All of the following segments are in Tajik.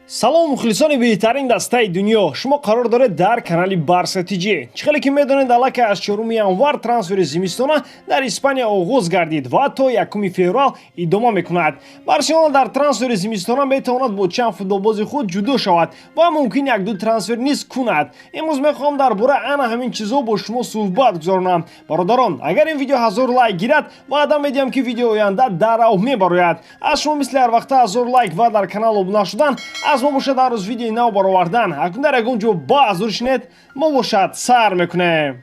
Салом, мухлисони беҳтарин дастаи дунё! Шумо қарор доред дар канали Барса ТЖ. Чӣ хеле ки медонед, аллакай аз 4 январ трансфери зимистона дар Испания оғоз гардид ва то 1 феврал идома мекунад. Барселона дар трансфери зимистона метавонад бо чанд футболбози худ ҷудо шавад ва мумкин якду трансфер низ кунад. Имрӯз мехоҳам дар бораи ана ҳамин чизҳо бо шумо суҳбат гузаронам. Бародарон, агар ин видео 1000 лайк гирад, ваъда медиҳам, ки видеои оянда дарав мебарояд. Аз шумо мисли ҳар вақта 1000 лайк ва дар канал обуна шудан, аз мо бошад ҳар рӯз видеои нав баровардан. Акнун дар ягон ҷо баҳзур шинед, мо бошад сар мекунем.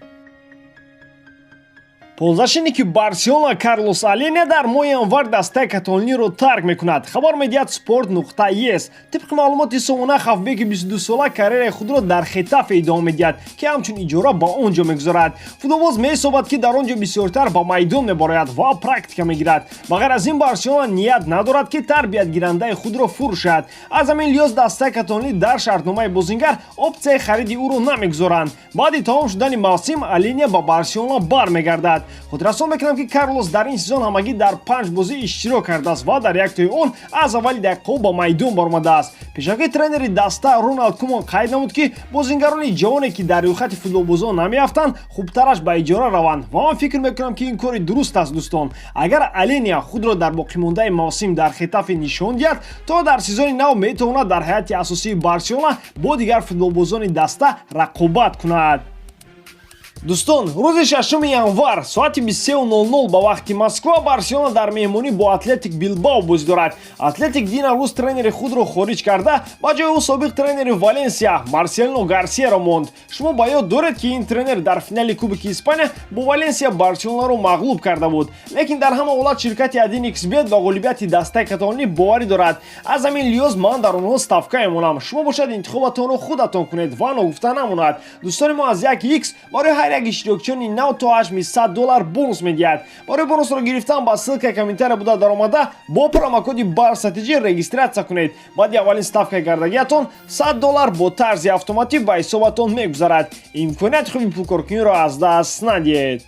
Полузащитники Барселона Карлос Аленя дар моҳи январ дастаи каталониро тарк мекунад, хабар медиҳад Спорт.ес. Тибқи маълумоти сомона, хавбеки 22сола карьераи худро дар Хетафе идома медиҳад, ки ҳамчун иҷора ба он ҷо мегузорад. Футболбоз меҳисобад, ки дар он ҷо бисёртар ба майдон мебарояд ва практика мегирад. Ба ғайр аз ин, Барселона ният надорад, ки тарбиятгирандаи худро фурӯшад. Аз ҳамин лиҳоз дастаи каталонӣ дар шартномаи бозингар опсияи хариди ӯро намегузоранд. Баъди тамом шудани мавсим Аленя ба Барселона бармегардад. Хотиррасон мекунам, ки Карлос дар ин сезон ҳамагӣ дар панҷ бозӣ иштирок кардааст ва дар яктои он аз аввали дақиқаҳо ба майдон баромадааст. Пешакӣ тренери даста Роналд Куман қайд намуд, ки бозингарони ҷавоне, ки дар рӯйхати футболбозон намеафтанд, хубтараш ба иҷора раванд, ва ман фикр мекунам, ки ин кори дуруст аст. Дӯстон, агар Аления худро дар боқимондаи мавсим дар Хетафе нишон диҳад, то дар сезони нав метавонад дар ҳайати асосии Барселона бо дигар футболбозони даста рақобат кунад. Дӯстон, рӯзи 6 январ соати 23:00 ба вақти Москва Барселона дар меҳмонӣ бо Атлетик Билбао бозӣ дорад. Атлетик дина рӯз тренери худро хориҷ карда, ба ҷои ӯ собиқ тренери Валенсия Марселино Гарсияро монд. Шумо ба ёд доред, ки ин тренер дар финали Кубоки Испания бо Валенсия Барселонаро мағлуб карда буд. Лекин дар ҳама ҳолат ширкати 1xBet ба ғолибияти дастаи каталонӣ боварӣ дорад. Аз ҳамин лиҳоз ман дар онҳо ставка мемонам. Шумо бошад, интихобатонро худатон кунед. Ва ногуфта намонад, дӯстони мо аз 1 икс барои ҳар як иштирокчиёни нав то ҳаҷми 100 доллар бонус медиҳад. Барои бонусро гирифтан ба ссылкаи комментария буда даромада, бо промокоди БАРСАТИҷи регистрация кунед. Баъди аввалин ставкаи кардагиатон 100 доллар бо тарзи автоматӣ ба ҳисобатон мегузарад. Имконияти хуби пулкоркуниро аз даст надиҳед.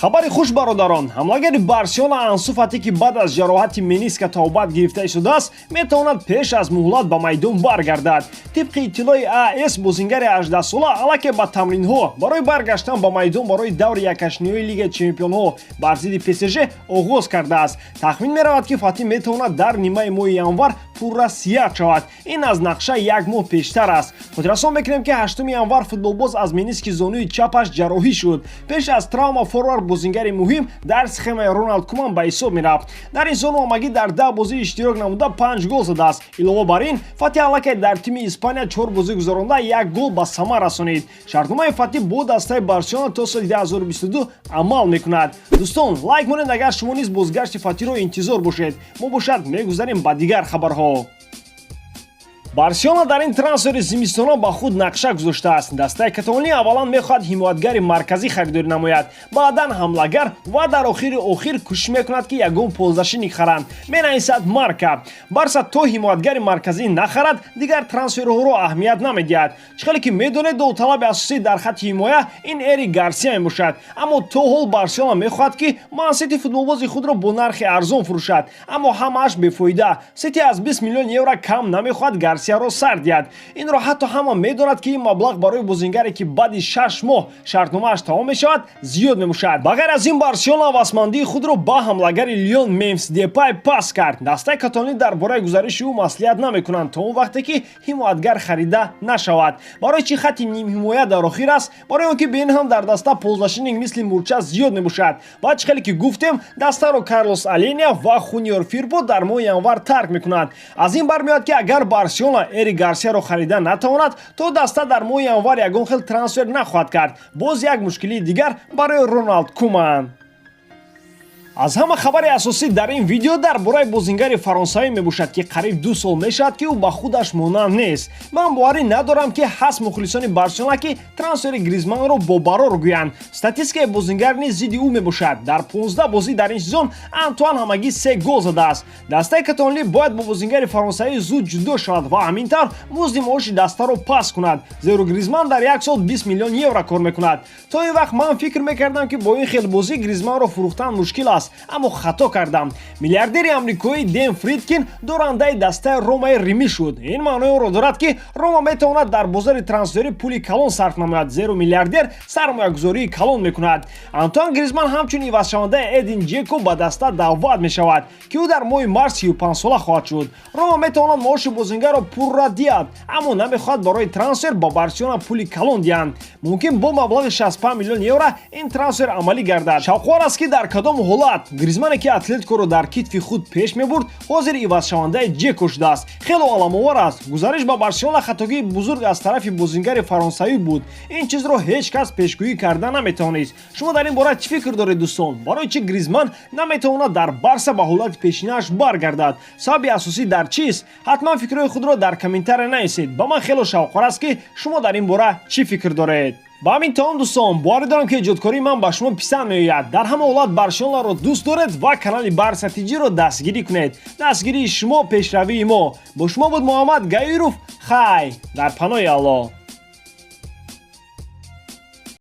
Хабари хуш, бародарон: ҳамлагари Барселона Ансу Фати, ки баъд аз ҷароҳати мениска тавбат гирифта истодааст, метавонад пеш аз муҳлат ба майдон баргардад. Тибқи иттилои АС, бозингари 18сола аллакай ба тамринҳо барои баргаштан ба майдон барои даври якҳаштниҳои Лигаи чемпионҳо бар зидди ПСЖ оғоз кардааст. Тахмин меравад, ки Фатӣ метавонад дар нимаи моҳи январ пурра сиҳат шавад. Ин аз нақша як моҳ пештар аст. Хотиррасон мекунем, ки 8 январ футболбоз аз мениски зонуи чапаш ҷарроҳӣ шуд. Пеш аз травма форвард бозингари муҳим дар схемаи Роналд Куман ба ҳисоб мерафт. Дар ин зону ҳамагӣ дар 10 бозӣ иштирок намуда, панҷ гол задааст. Илова бар ин, Фати аллакай дар тими Испания чор бозӣ гузаронда, як гол ба самар расонид. Шартномаи Фати бо дастаи Барселона то соли 2022 амал мекунад. Дӯстон, лайк монед, агар шумо низ бозгашти Фатиро интизор бошед. Мо бошад мегузарем ба дигар хабарҳо. Барселона дар ин трансфери зимистона ба худ нақша гузоштааст. Дастаи каталонӣ аввалан мехоҳад ҳимоятгари марказӣ харидорӣ намояд, баъдан ҳамлагар ва дар охири охир кӯшиш мекунад, ки ягон полузащитник харанд, менависад Марка. Барса то ҳимоятгари марказӣ нахарад, дигар трансферҳоро аҳамият намедиҳад. Чӣ хеле ки медонед, довталаби асосӣ дар хатти ҳимоя ин Эрик Гарсия мебошад. Аммо то ҳол Барселона мехоҳад, ки Мансити футболбози худро бо нархи арзон фурӯшад, аммо ҳамааш бефоида. Сити аз 20 миллион евро кам намехоҳад Гарсияро сар диҳад. Инро ҳатто ҳама медонад, ки ин маблағ барои бозингаре, ки баъди 6 моҳ шартномааш тамом мешавад, зиёд мебошад. Ба ғайр аз ин, Барселона ҳавасмандии худро ба ҳамлагари Лион Мемфис Депай пас кард. Дастаи каталонӣ дар бораи гузариши ӯ маслиҳат намекунанд, то он вақте ки ҳимоятгар харида нашавад. Барои чӣ хатти нимҳимоя дар охир аст? Барои он ки бе ин ҳам дар даста полузащитник мисли мурча зиёд мебошад. Ва чӣ хеле ки гуфтем, дастаро Карлос Аленя ва Хуниор Фирпо дар моҳи январ тарк мекунанд. Аз ин бармеояд, ки агар Барселона Эрик Гарсияро харида натавонад, то даста дар моҳи январ ягон хел трансфер нахоҳад кард. Боз як мушкилии дигар барои Роналд Куман. Аз ҳама хабари асосӣ дар ин видео дар бораи бозингари фаронсавӣ мебошад, ки қариб 2 сол мешавад, ки ӯ ба худаш монанд нест. Ман боварӣ надорам, ки ҳаст мухлисони Барселона, ки трансфери Гризманро бобарор гӯянд. Статистикаи бозингар низ зидди ӯ мебошад. Дар 15 бозӣ дар ин сезон Антуан ҳамагӣ се гол задааст. Дастаи каталонӣ бояд бо бозингари фаронсавӣ зуд ҷудо шавад ва ҳамин тавр музди маоши дастаро паст кунад, зеро Гризман дар як сол 20 миллион евро кор мекунад. То ин вақт ман фикр мекардам, ки бо ин хел бозӣ Гризманро фурӯхтан мушкил аст. аст, аммо хато кардам. Миллиардери амрикоӣ Дэн Фридкин дорандаи дастаи Ромаи римӣ шуд. Ин маънои онро дорад, ки Рома метавонад дар бозори трансферӣ пули калон сарф намояд, зеро миллиардер сармоягузории калон мекунад. Антуан Гризман ҳамчун ивазшавандаи Эдин Ҷеко ба даста даъват мешавад, ки ӯ дар моҳи март 35-сола хоҳад шуд. Рома метавонад маоши бозингарро пурра диҳад, аммо намехоҳад барои трансфер ба Барселона пули калон диҳанд. Мумкин бо маблағи 65 миллион евро ин трансфер амалӣ гардад. Шавқовар аст, ки дар кадом ҳолат Гризмане, ки Атлетикоро дар китфи худ пеш мебурд, ҳозир ивазшавандаи Ҷеко шудааст, хело аламовар аст. Гузариш ба Барселона хатогии бузург аз тарафи бозингари фаронсавӣ буд. Ин чизро ҳеҷ кас пешгӯӣ карда наметавонист. Шумо дар ин бора чӣ фикр доред, дӯстон? Барои чӣ Гризман наметавонад дар Барса ба ҳолати пешинааш баргардад? Сабаби асосӣ дар чист? Ҳатман фикрҳои худро дар комментария нависед. Ба ман хело шавқовар аст, ки шумо дар ин бора чӣ фикр доред. Ба ҳамин тамом, дӯстон. Боварӣ дорам, ки эҷодкории ман ба шумо писанд меояд. Дар ҳама ҳолат Барселонаро дӯст доред ва канали Барса Тиҷиро дастгирӣ кунед. Дастгирии шумо пешравии мо. Бо шумо буд Муҳаммад Гаиров. Хай, дар паноҳи Аллоҳ.